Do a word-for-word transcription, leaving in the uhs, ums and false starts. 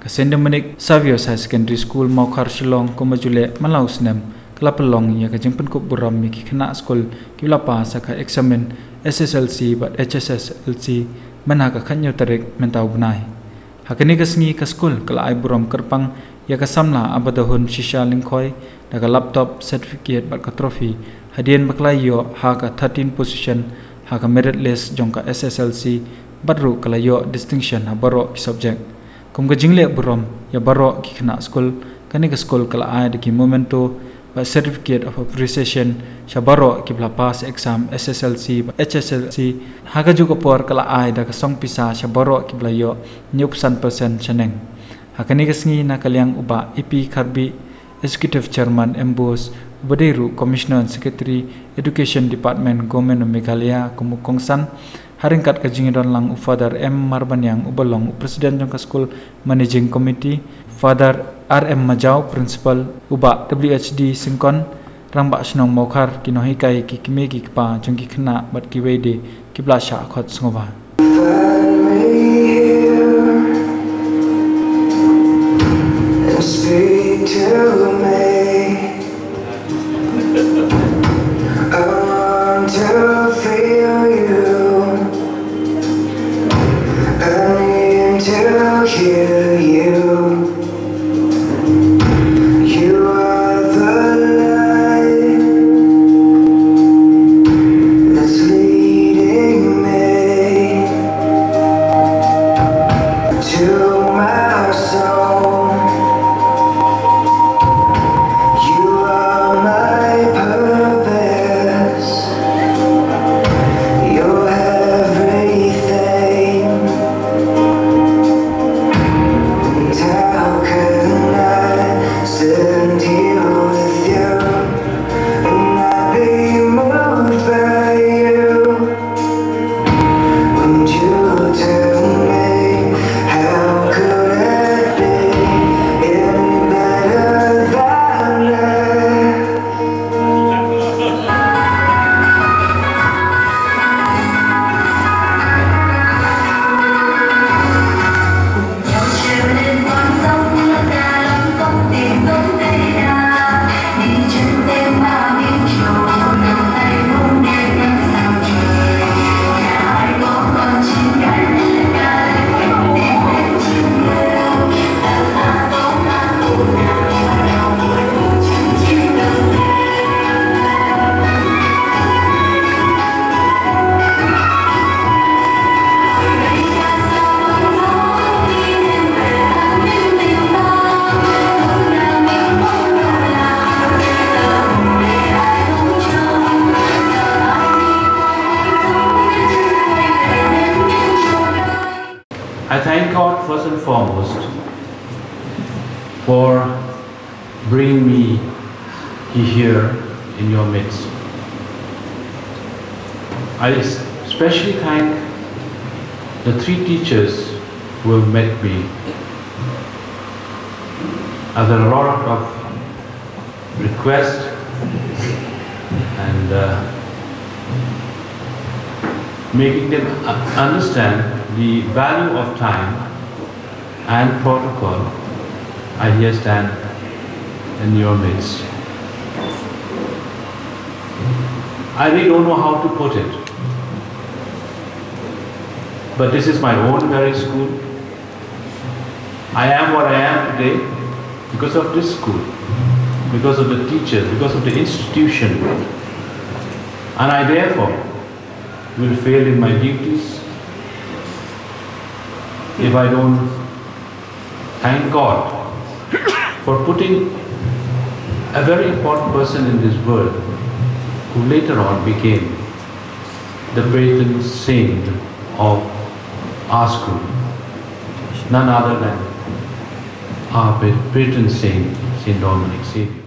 Ka Saint Dominic Saviour's Higher Secondary School, Mawkhar, Shillong, kumba ju leh man la u snem, ka la pynlong ïa ka jingpynkup burom ïa ki khynnah skul kiba la pass ha ka eksamin S S L C bad H S S L C, mynha ka khathynñiew tarik mynta u bnai. Ha kane ka sngi ka skul ka la ai burom kyrpang ïa ka samla Abadahun Shisha Lyngkhoi da ka laptop, certificate bad ka trophy, hadien ba ka la ïoh ha ka thirteen position ha ka merit list jong ka S S L C, bad ruh ka la ïoh distinction ha baroh ki subject. Kum ka jingleh burom ïa baroh ki khynnah skul, kane ka skul ka la ai da ki memento bad certificate of appreciation sha baroh kiba la pass exam S S L C bad H S S L C. Ha kajuh ka por ka la ai da ka song pisa sha baroh kiba la ïoh hynñiewphew san percent shaneng. Ha kane ka sngi na ka liang u Bah A P Kharbih, Executive Chairman MBOSE, uba dei ruh Commissioner and Secretary Education Department, Government of Meghalaya, kum u kongsan. Ha ryngkat ka jingïadon lang u Father M Marbaniang, uba long u President jong ka skul, Managing Committee, Father R M Majaw, Principal, u Bah W H D Syngkon, Rangbah Shnong Mawkhar, ki nonghikai, ki kmie ki kpa jong ki khynnah bad kiwei de kiba la shah khot sngewbha. Find me here and speak to me until feel you. I need to hear you. You are the light that's leading me to my soul. You are my purpose. You're everything. And how can I stand here with you and not be moved by you? When you tell me, how could it be any better than this? I thank God first and foremost for bringing me here in your midst. I especially thank the three teachers who have met me. I've had a lot of requests and, uh, making them u-, understand the value of time and protocol, I here stand in your midst. I really don't know how to put it, but this is my own very school. I am what I am today because of this school, because of the teachers, because of the institution. And I therefore will fail in my duties if I don't thank God for putting a very important person in this world who later on became the patron saint of our school, none other than our pa-, patron saint, Saint Dominic Saviour.